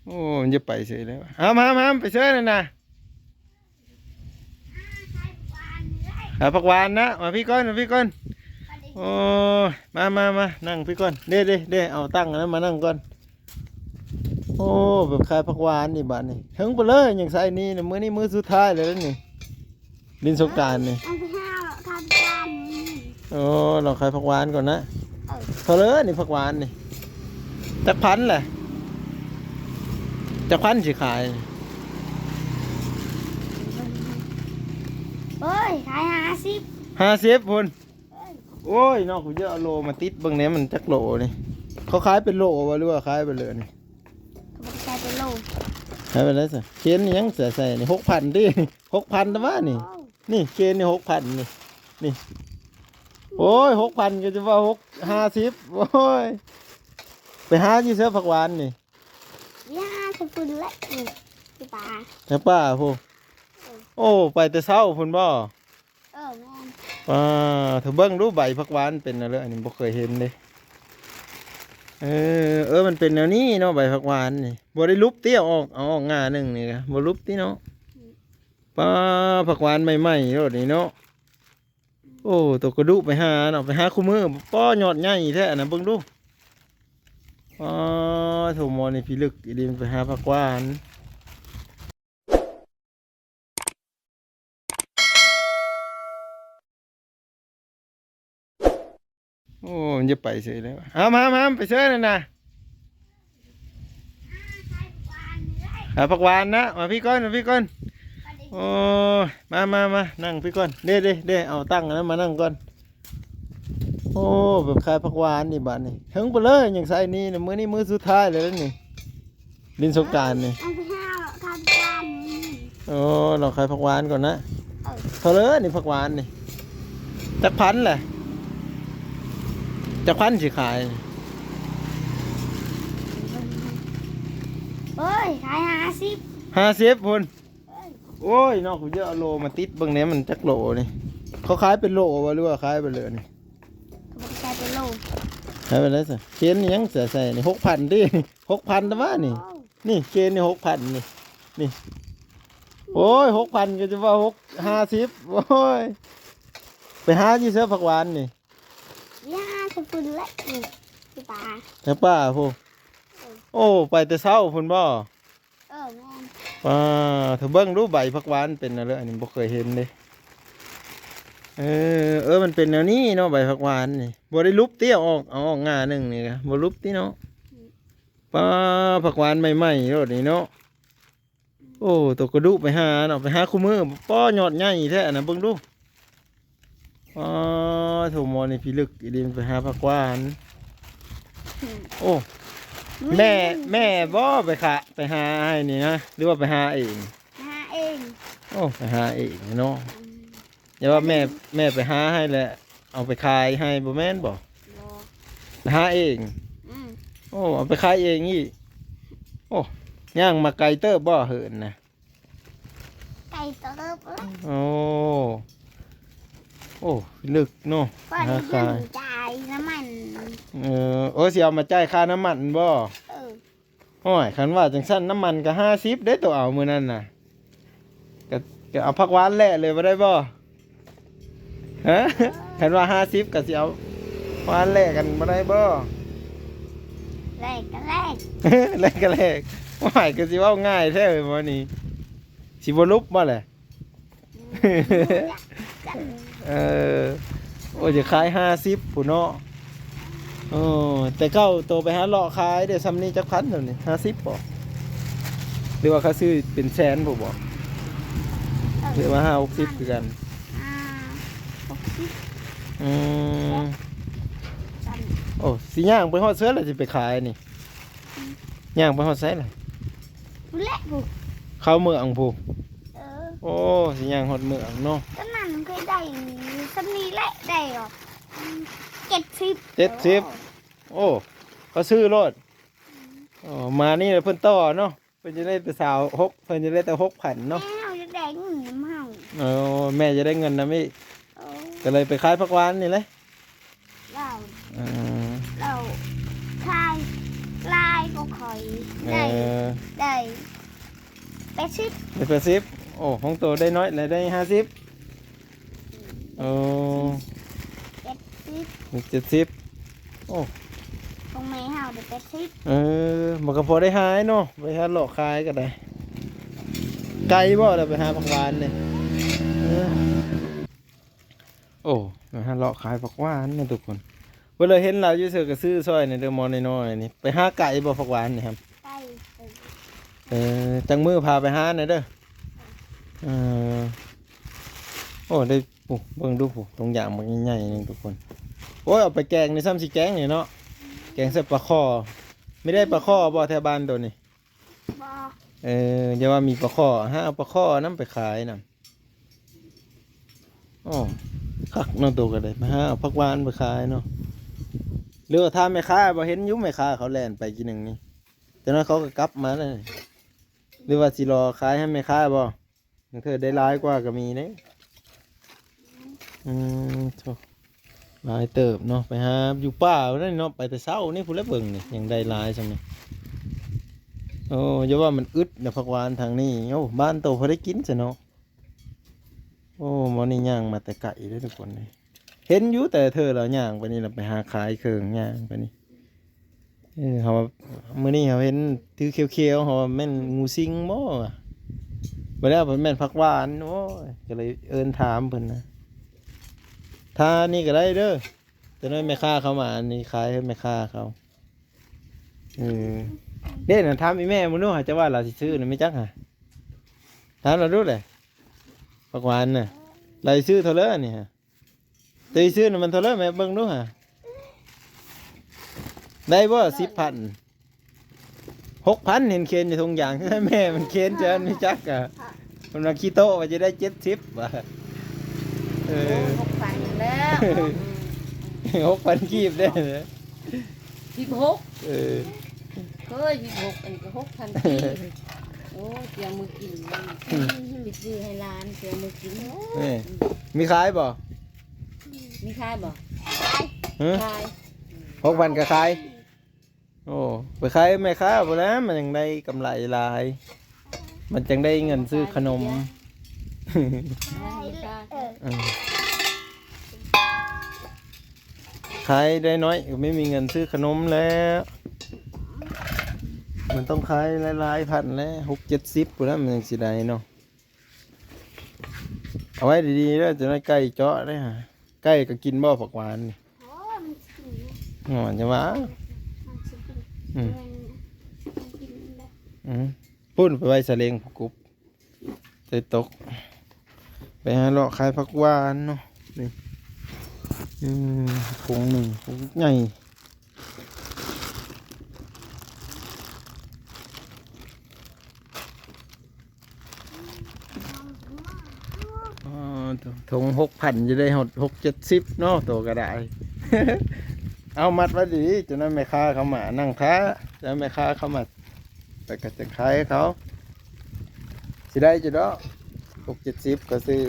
ໂອ້ ມັນຈະໄປເສີຍແລ້ວ. ຫ້າມ ຫ້າມ ຫ້າມໄປເສີຍນັ້ນນະ. ຫາຜັກຫວານນະ. ມາພີ້ກ່ອນ ມາພີ້ກ່ອນ. ໂອ້ຍ ມາ ມາ ມາ ນັ່ງພີ້ກ່ອນ. ເດ້ ເດ້ ເດ້ ເອົາຕັ່ງອັນນັ້ນມານັ່ງກ່ອນ. ໂອ້ ໄປຂາຍຜັກຫວານນີ້ບາດນີ້. ເຖິງໄປເລີຍ ຍັງໃສ່ນີ້ນະ. ມື້ນີ້ມື້ສຸດທ້າຍແລ້ວນີ້. ຫຼິ້ນສົງການນີ້ ເອົາໄປຫາຂາຍຜັກຫວານນີ້. ໂອ້ ລອງຂາຍຜັກຫວານກ່ອນນະ. ເອີ ເທົ່າເລີນີ້ ຜັກຫວານນີ້ ຈັກພັນແຫຼະ? ຈັກພັນຊິຂາຍ? ໂອ້ຍ ຂາຍຫ້າສິບ ຫ້າສິບພຸ້ນ. ໂອ້ຍ ເນາະ ກູຈະເອົາໂລມາຕິດເບິ່ງແດ່ ມັນຈັກໂລນີ້. ເຂົາຂາຍເປັນໂລບໍ່ ຫຼືວ່າຂາຍໄປເລີຍນີ້? ເຂົາບໍ່ໄດ້ຂາຍເປັນໂລ. ຂາຍໄປເລີຍຊະ. ເຄນຫຍັງໃສ່ ໃສ່ນີ້ ຫົກພັນຕິ ຫົກພັນແຕ່ວ່ານີ້. ນີ້ເຄນນີ້ ຫົກພັນນີ້ ນີ້. ໂອ້ຍ ຫົກພັນກໍຈະວ່າຫົກ ຫ້າສິບ. ໂອ້ຍ ໄປຫາຢູ່ໃສຜັກຫວານນີ້? ໄປຫາແຖວພຸ້ນແຫຼະ ນີ້ ຢູ່ປ່າ ແຖວປ່າພຸ້ນ. ເອີ ໂອ້ ໄປແຕ່ເຊົ້າພຸ້ນບໍ່? ເອີ ແມ່ນ. ອ່າ ເທາເບິ່ງດູໃບຜັກຫວານເປັນແນວໃດ ອັນນີ້ບໍ່ເຄີຍເຫັນເດ້. ເອີ ເອີ ມັນເປັນແນວນີ້ເນາະ ໃບຜັກຫວານນີ້. ບໍ່ໄດ້ຫຼຸບຕິ ເອົາອອກ ເອົາອອກງ່າໜຶ່ງນີ້ກະບໍ່ຫຼຸບຕິເນາະ. ອືມ ປ້າ ຜັກຫວານໃໝ່ໆໂລດນີ້ເນາະ. ໂອ້ ໂຕກະດຸໄປຫາເນາະ ໄປຫາຄູ່ມື້. ປ້າ ຍອດໃຫຍ່ແທ້ນະ ເບິ່ງດູ. ປ້າ ໂທ ໝໍນີ້ພິລຶກອີ່ຫຼີ ໄປຫາຜັກຫວານ. ໂອ້ ມັນຈະໄປເສີຍແລ້ວ. ຫ້າມ ຫ້າມ ຫ້າມໄປເສີຍນັ້ນນະ. ຫາຜັກຫວານນະ. ມາພີ້ກ່ອນ ມາພີ້ກ່ອນ. ໂອ້ຍ ມາ ມາ ມາ ນັ່ງພີ້ກ່ອນ. ເດ້ ເດ້ ເດ້ ເອົາຕັ່ງອັນນັ້ນມານັ່ງກ່ອນ. ໂອ້ ໄປຂາຍຜັກຫວານນີ້ບາດນີ້. ເຖິງໄປເລີຍ ຍັງໃສ່ນີ້ນະ. ມື້ນີ້ມື້ສຸດທ້າຍແລ້ວນີ້. ຫຼິ້ນສົງການນີ້ ເອົາໄປຫາຂາຍຜັກຫວານນີ້. ໂອ້ ລອງຂາຍຜັກຫວານກ່ອນນະ. ເອີ ເທົ່າເລີນີ້ ຜັກຫວານນີ້ ຈັກພັນແຫຼະ? ຈັກພັນຊິຂາຍ? ໂອ້ຍ ຂາຍຫ້າສິບ ຫ້າສິບພຸ້ນ. ໂອ້ຍ ເນາະ ກູຈະເອົາໂລມາຕິດເບິ່ງແດ່ ມັນຈັກໂລນີ້. ເຂົາຂາຍເປັນໂລບໍ່ ຫຼືວ່າຂາຍໄປເລີຍນີ້? ເຂົາບໍ່ໄດ້ຂາຍເປັນໂລ. ຂາຍໄປເລີຍຊະ. ເຄນຫຍັງໃສ່ ໃສ່ນີ້ ຫົກພັນຕິ ຫົກພັນແຕ່ວ່ານີ້. ນີ້ເຄນນີ້ ຫົກພັນນີ້ ນີ້. ໂອ້ຍ ຫົກພັນກໍຈະວ່າຫົກ ຫ້າສິບ. ໂອ້ຍ ໄປຫາຢູ່ໃສຜັກຫວານນີ້? ຫາແຖວພຸ້ນແຫຼະ ຢູ່ປ່າ ແຖວປ່າພຸ້ນ. ເອີ ໂອ້ ໄປແຕ່ເຊົ້າພຸ້ນບໍ່? ເອີ ແມ່ນ. ປ້າ ເທາເບິ່ງດູໃບຜັກຫວານເປັນແນວໃດ ອັນນີ້ບໍ່ເຄີຍເຫັນເດ້. ເອີ ເອີ ມັນເປັນແນວນີ້ເນາະ ໃບຜັກຫວານນີ້. ບໍ່ໄດ້ຫຼຸບຕິ ເອົາອອກ ເອົາອອກງ່າໜຶ່ງນີ້ກະບໍ່ຫຼຸບຕິເນາະ. ອືມ ປ້າ ຜັກຫວານໃໝ່ໆໂລດນີ້ເນາະ. ໂອ້ ໂຕກະດຸໄປຫາເນາະ ໄປຫາຄູ່ມື້. ປ້າ ຍອດໃຫຍ່ແທ້ນະ ເບິ່ງດູ. ອໍ ໂທ ໝໍນີ້ພິລຶກອີ່ຫຼີ ໄປຫາຜັກຫວານ. ອືມ ໂອ້ ແມ່ ແມ່ບໍ່ໄປຂະ ໄປຫາໃຫ້ນີ້ນະ ຫຼືວ່າໄປຫາເອງ? ຫາເອງ. ໂອ້ ໄປຫາເອງເນາະ. ອືມ ຢ່າວ່າແມ່ ແມ່ໄປຫາໃຫ້ແລ້ວເອົາໄປຂາຍໃຫ້ ບໍ່ແມ່ນບໍ່? ບໍ່ ໄປຫາເອງ. ອືມ ໂອ້ ເອົາໄປຂາຍເອງອີກ. ໂອ້ ຍ່າງມາໄກເຕີບບໍ່ເຫີນນະ? ໄກເຕີບເລີຍ. ໂອ້ ໂອ້ ເລິກເນາະ. ບໍ່ໄດ້ ຫາຂາຍ ເງິນຈ່າຍນ້ຳມັນ. ເອີ ໂອ້ ຊິເອົາມາຈ່າຍຄ່ານ້ຳມັນບໍ່? ເອີ ໂອ້ຍ ຄັນວ່າຈັ່ງຊັ້ນ ນ້ຳມັນກໍຫ້າສິບເດ້ ໂຕເອົາມື້ນັ້ນນະ. ກໍ ກໍເອົາຜັກຫວານແລກເລີຍບໍ່ໄດ້ບໍ່? ຮະ? ເອີ ຄັນວ່າຫ້າສິບກໍຊິເອົາຫວານແລກກັນບໍ່ໄດ້ບໍ່? ແລກກໍແລກ ແລກກໍແລກ. ໂອ້ຍ ຄືຊິເວົ້າງ່າຍແທ້ເວີ້ຍນີ້. ຊິບໍ່ຫຼຸບບໍ່ແຫຼະ? ອືມ ເອີ ໂອ້ຍ ຈະຂາຍຫ້າສິບພຸ້ນເນາະ. ໂອ້ ແຕ່ເກົ່າໂຕໄປຫາເລາະຂາຍໄດ້ຊ່ຳນີ້ຈັກພັນໂຕນີ້? ຫ້າສິບບໍ່? ຫຼືວ່າເຂົາຊື້ເປັນແສນພຸ້ນບໍ່? ເອີ ຫຼືວ່າຫ້າຫົກສິບຄືກັນ? ຫ້າຫົກສິບ. ອືມ ໂອ້ ຊິຍ່າງໄປຮອດເຊື່ອແລ້ວຊິໄປຂາຍນີ້? ອືມ ຍ່າງໄປຮອດໃສລະ? ພຸ້ນແຫຼະ ພຸ້ນ ເຂົ້າເມືອງພຸ້ນ. ເອີ ໂອ້ ຊິຍ່າງຮອດເມືອງເນາະ. ຕອນນັ້ນເຄີຍໄດ້ຊ່ຳນີ້ແຫຼະ ໄດ້ອອກ ເຈັດສິບ ເຈັດສິບ. ໂອ້ ເຂົາຊື້ໂລດ. ອືມ ໂອ້ ມານີ້ລະເພິ່ນຕໍ່ເນາະ. ເພິ່ນຈະໄດ້ແຕ່ຊາວຫົກ ເພິ່ນຈະໄດ້ແຕ່ຫົກພັນເນາະ. ແມ່ເຮົາຢາກໄດ້ເງິນນຳເຮົາ. ໂອ້ ແມ່ຈະໄດ້ເງິນນຳອີກ. ໂອ້ ກໍເລີຍໄປຂາຍຜັກຫວານນີ້ແຫຼະ. ລາວ ເອີ ລາວຂາຍຫຼາຍກວ່າຂ້ອຍ. ເອີ ໄດ້ແປດສິບ ໄດ້ແປດສິບ. ໂອ້ ຂອງໂຕໄດ້ນ້ອຍແລ້ວ ໄດ້ຫ້າສິບ. ໂອ້ ເຈັດສິບ ເຈັດສິບ. ໂອ້ ຂອງແມ່ເຮົາໄດ້ແປດສິບ. ເອີ ມັນກໍພໍໄດ້ຫາເນາະ ໄປຫາເລາະຂາຍກໍໄດ້. ໄກບໍ່ລະໄປຫາຜັກຫວານນີ້? ເອີ ໂອ້ ໄປຫາເລາະຂາຍຜັກຫວານນະທຸກຄົນ. ເວລາເຫັນລາວຢູ່ເຊີກໍຊື້ຊ່ອຍນີ້ເດີ ໝໍ້ນ້ອຍໆນີ້. ໄປຫາໄກບໍ່ຜັກຫວານນີ້? ໄກ. ເອີ ຈັກມື້ພາໄປຫາແດ່ເດີ. ເອີ ໂອ້ ໄດ້ ໂອ້ ເບິ່ງດູພຸ້ນ ຖົງຢາງບັກໃຫຍ່ໆໜຶ່ງທຸກຄົນ. ໂອ້ຍ ເອົາໄປແກງນີ້ ຊ່ຳຊິແກງນີ້ເນາະ ແກງໃສ່ປາຄໍ່. ມີໄດ້ປາຄໍ່ບໍ່ແຖວບ້ານໂຕນີ້? ບໍ່. ເອີ ຢ່າວ່າມີປາຄໍ່ ຫາເອົາປາຄໍ່ນຳໄປຂາຍນຳ. ໂອ້ ຄັກເນາະ ໂຕກໍໄດ້ ໄປຫາເອົາຜັກຫວານໄປຂາຍເນາະ. ຫຼືວ່າຖາມແມ່ຄ້າບໍ່? ເຫັນຢູ່ແມ່ຄ້າເຂົາແລ່ນໄປກີ້ໜຶ່ງນີ້ ຈັກໜ້ອຍເຂົາກໍກັບມາແລ້ວ. ຫຼືວ່າຊິລໍຂາຍໃຫ້ແມ່ຄ້າບໍ່? ບາງເທື່ອໄດ້ຫຼາຍກວ່າກໍມີເດ້. ອືມ ໂທ້ ຫຼາຍເຕີບເນາະ ໄປຫາຢູ່ປ່າພຸ້ນເນາະ ໄປແຕ່ເຊົ້ານີ້ພຸ້ນແຫຼະ. ເບິ່ງນີ້ ຍັງໄດ້ຫຼາຍຊ່ຳນີ້. ໂອ້ ຢ່າວ່າມັນອຶດນະ ຜັກຫວານທາງນີ້. ໂອ້ ບ້ານໂຕພໍໄດ້ກິນຊະເນາະ. ໂອ້ ມື້ນີ້ຍ່າງມາແຕ່ໄກເດ້ທຸກຄົນເດ້. ເຫັນຢູ່ແຕ່ເທື່ອລາວຍ່າງໄປນີ້ ລາວໄປຫາຂາຍເຄື່ອງ ຍ່າງໄປນີ້. ເອີ ເຮົາວ່າ ມື້ນີ້ເຮົາເຫັນຖືຂຽວໆ ເຮົາວ່າແມ່ນງູສິງບໍ່ວະ? ບໍ່ແລ້ວ ແມ່ນຜັກຫວານ. ໂອ້ຍ ກໍເລີຍເອີ້ນຖາມເພິ່ນນະ. ທານີ້ກໍໄດ້ເດີ ແຕ່ນ້ອຍແມ່ຄ້າເຂົາມາ ອັນນີ້ຂາຍໃຫ້ແມ່ຄ້າເຂົາ. ເອີ ເດ້ນະ ຖາມອີ່ແມ່ເບິ່ງດູຫາ ຈະວ່າລາວຊິຊື້ນະ ແມ່ນຈັກຫາ? ຖາມລາວດູແຫຼະ ຜັກຫວານນະ ລາວຊິຊື້ເທົ່າເລີອັນນີ້ຫາ? ໂຕຊິຊື້ນະມັນເທົ່າເລີ ແມ່ເບິ່ງດູຫາ ໄດ້ບໍ່? ສິບພັນ ຫົກພັນ ເຫັນເຂນຢູ່ຖົງຢາງ ແມ່ມັນເຂນເຈີນມີຈັກກະ ເພິ່ນວ່າຂີ້ໂຕະວ່າຈະໄດ້ເຈັດສິບວ່າ. ເອີ ຫົກພັນແລ້ວ ຫົກພັນກີບເດ້. ສິບຫົກ ເອີ ເຮີ້ຍ ສິບຫົກ ອັນນີ້ກໍຫົກພັນກີບ. ໂອ້ຍ ສຽງມື້ກິນ ໄປຊື້ໃຫ້ຫຼານ ສຽງມື້ກິນ. ນີ້ ມີຂາຍບໍ່? ມີຂາຍບໍ່? ຮະ? ຂາຍ ຫົກພັນກໍຂາຍ. ໂອ້ ໄປຂາຍແມ່ຄ້າພຸ້ນແຫຼະ ມັນຈັ່ງໄດ້ກຳໄລຫຼາຍ ມັນຈັ່ງໄດ້ເງິນຊື້ຂະໜົມ. ເອີ ຂາຍໄດ້ໜ້ອຍກໍໄມ່ມີເງິນຊື້ຂະໜົມແລ້ວ ມັນຕ້ອງຂາຍຫຼາຍໆພັນແຫຼະ ຫົກເຈັດສິບພຸ້ນແຫຼະ ມັນຈັ່ງຊິໄດ້ເນາະ. ເອົາໄວ້ດີໆເດີ ຈະໄດ້ໄກ່ເຈາະໄດ້ຫາ. ໄກ່ກໍກິນບໍ່ ຜັກຫວານນີ້? ໂອ້ ມັນຊິກິນຢູ່ ອໍ ຈັ່ງວ່າ ມັນຊິກິນ ອືມ ມັນກິນໄດ້ ອືມ ພຸ້ນໄປໄວ້ສະເລັງຜູ້ກຸບ ໃສ່ຕົກ ໄປຫາເລາະຂາຍຜັກຫວານເນາະ. ນີ້ ອືມ ຖົງໜຶ່ງ ຖົງໃຫຍ່. ອໍ ຖົງຫົກພັນ ຈະໄດ້ຮອດຫົກເຈັດສິບເນາະ ໂຕກໍໄດ້. ເອົາ ມັດໄວ້ດີໆ ຈົນແມ່ຄ້າເຂົາມາ ນັ່ງຖ້າ ແລ້ວແມ່ຄ້າເຂົາມາ ແລ້ວກໍຈັ່ງຂາຍໃຫ້ເຂົາ. ຊິໄດ້ຢູ່ດອກ ຫົກເຈັດສິບກໍຊື້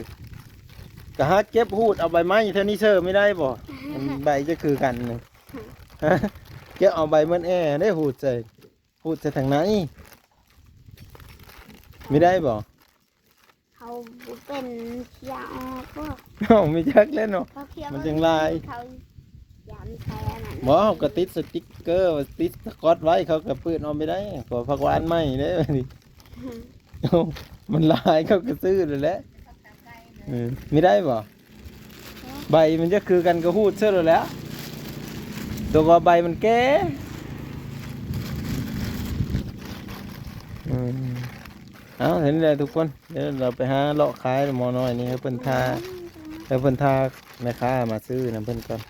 ກໍຫາເກັບຫູດເອົາໃບໄມ້ເທື່ອນີ້ເຊີ ມີໄດ້ບໍ່? ມັນໃບຈະຄືກັນນີ້ ເກັບເອົາໃບເໝິດແອເດ້ ຫູດໃສ່ ຫູດໃສ່ທາງໃນ ມີໄດ້ບໍ່? ເຮົາບໍ່ເປັນ ເຄີຍອອກບໍ່? ເຮົາມີຈັກແລ້ວເນາະ ເຂົາເຄີຍ ມັນຈັ່ງຫຼາຍ ເຂົາຢາມໃສ່ອັນນັ້ນ ບໍ່ ເຮົາກໍຕິດສະຕິກເກີ ຕິດສະກອດໄວ້ ເຂົາກໍເປີດອອກບໍ່ໄດ້ ເພາະຜັກຫວານໃໝ່ເດ້ ມັນຫຼາຍ ເຂົາກໍຊື້ໂລດແຫຼະ. ເອີ ມີໄດ້ບໍ່? ໃບມັນຈະຄືກັນກໍຫູດເສີໂລດແຫຼະ ຕົວກໍວ່າໃບມັນແກ່. ອືມ ເອົາ ເຫັນແລ້ວທຸກຄົນ ດຽວເຮົາໄປຫາເລາະຂາຍໝໍ້ນ້ອຍນີ້ ໃຫ້ເພິ່ນຖ້າ ໃຫ້ເພິ່ນຖ້າແມ່ຄ້າມາຊື້ນຳເພິ່ນກ່ອນ.